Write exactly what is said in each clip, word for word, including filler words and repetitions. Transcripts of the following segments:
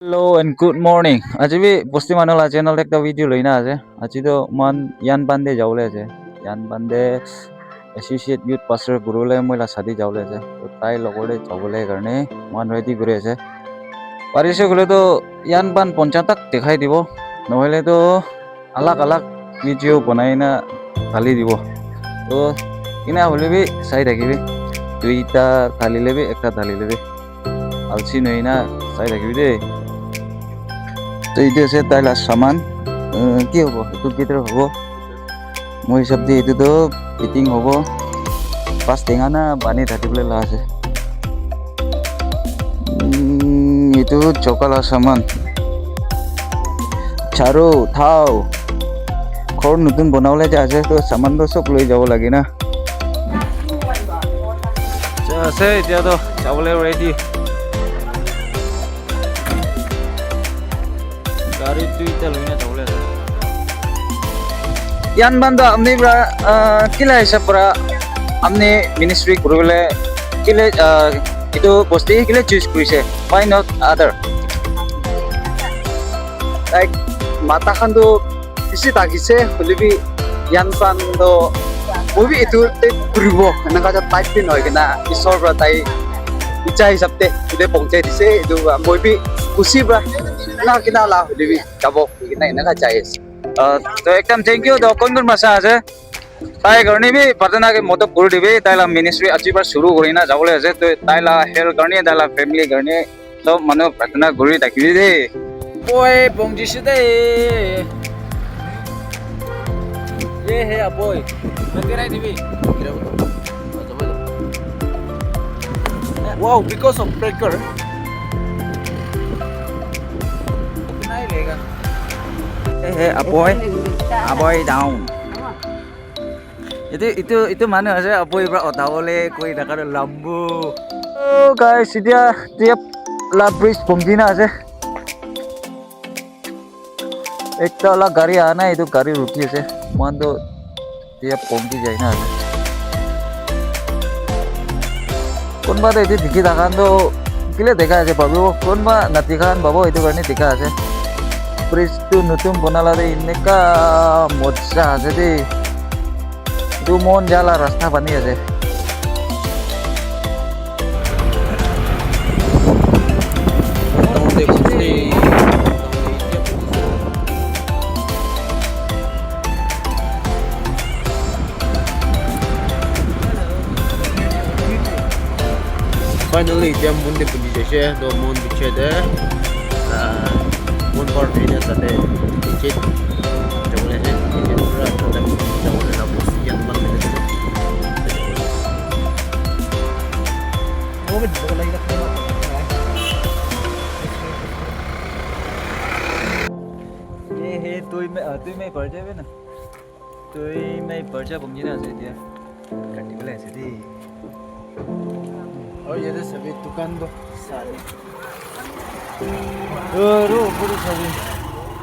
Hello and good morning. Aji bi bosti manu la channel ekta video loina ase. Aji to moikhan Yanpan te jabole ase. Yanpan te associate youth pastor guru le moi la sadi jabole ase. To tai logor te jabole karne moikhan ready kuri ase. Parise koile to Yanpan poncha tak dekhai dibo. Nohoile to alag alag video banai na dali dibo. To ina hoile bi sai thakibi. Duita dali lebi, ekta dali lebi. Alsi nohoi na sai thakibi de. To etu ase tai la saman. Uh, ki hobo? Etu bitor hobo. Moi hisab te etu to fitting hobo. Pas tenga na pani thati bole la ase. Mm, etu choka la saman. Charu, thao. Ghor notun banabole ja ase, to saman to sob loi jabo lage na. Ja ase, etia to jabole ready. Gari duita loina jabole ase. Yanpan to apni pra, ah, kila hisab pra apni ministry kuribole kile, ah, etu bosti kile choose kurise? Why not other? Like, mata khan to bishi thakise, hoile bi Yanpan to moi bi etu te kuribo, enaka type bi nohoi kena, Isor pra tai icha hisab te etu te pohonchai dise, etu pra moi bi khushi pra na kena la hoile bi jabo koi kena enaka jai ase. Ah, to ekdam thank you. To kon kon masa ase, tai karne bi pratana ke modot kuri dibi, tai la ministry aji pra shuru kuri na jabole ase, to tai la health karne, tai la family karne, sob manu pratana kuri thakibi de. Boy, bongjise de. Ye he, aboy. Nanti nahi dibi. Wow, because of breaker. Nahi lega. Ye he, aboy. Aboy down. Itu, itu, itu manu ase, aboy pra uthawole koi thaka toh lambu. Oh, guys, etia, etia la bridge pongji na ase. Ekta la gari aha nai, etu gari rukhi ase. Moikhan toh etia pongji jai na ase. Kunba toh etu dikhi thaka toh kile dekha ase bhabibo, kunba nadikha khan pabo, etu karne dikha ase. Bridge tu notun bana la de eneka moja ase de. Etu mon ja la rasta bani ase. Finally, etia mon te puji jaise, to mon piche te, ah, mon par de na tate, piche jabole ase, piche pura khatam jabole la bus yan ban de. Ye he, tui mein, ah, tui mein par jaibe na. Tui mein parcha bongji na ase etia. Kati bole ase de. Aru yate sabi dukan toh sale. Aru upor te sabi.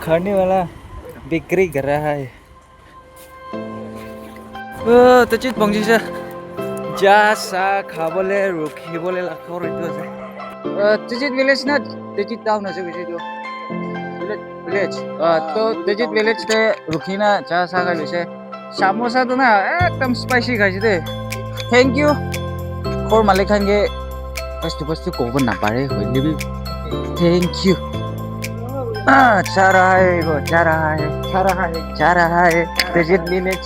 Khane wala bikri kar raha hai. Oh, Techit bongji sa. Ja sa khabole rukhi bole la ghor etu ase. Ah, Techit village na Techit town ase hoise etu. Village, village. Ah, to Techit village te rukhi na cha sa khai loise. Samosa to na ekdam spicy khaise de. Thank you. Ghor malik khan ke face to face to kobo na pare hoile bi thank you. Ah, cha raha hai, wo cha raha hai. Cha raha hai. Cha raha hai. Techit village.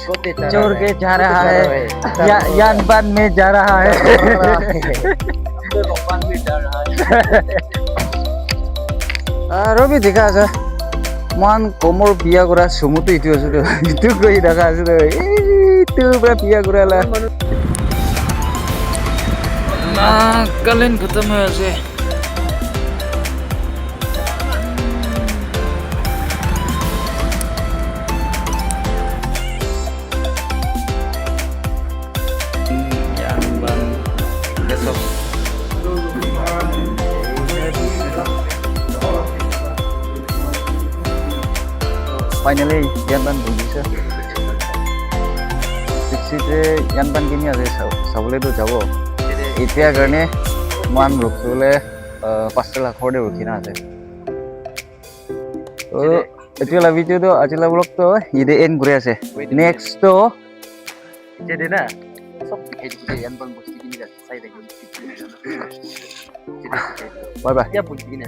छोड़ के जा रहा है। या-, यानबान में जा रहा है। Aru bi dikha ase. Moikhan komor biya kura sumo tu etu ase tu. Etu koi thaka ase tu. Etu pra biya kura la. Nagaland khatam hoi ase. Finally, Yanpan bungisa. Taxi te Yanpan kini ase, sa-, sabole to jabo. Etia karne moikhan rukibole, ah, pastor la ghor te rukhi na ase. Oh, etu la video to, aji la vlog to yate end kuri ase. Next to Jede na. Sob dikhai dibo de, yan ban bosti kini ka sai de. bye bye. Ya bosti kini.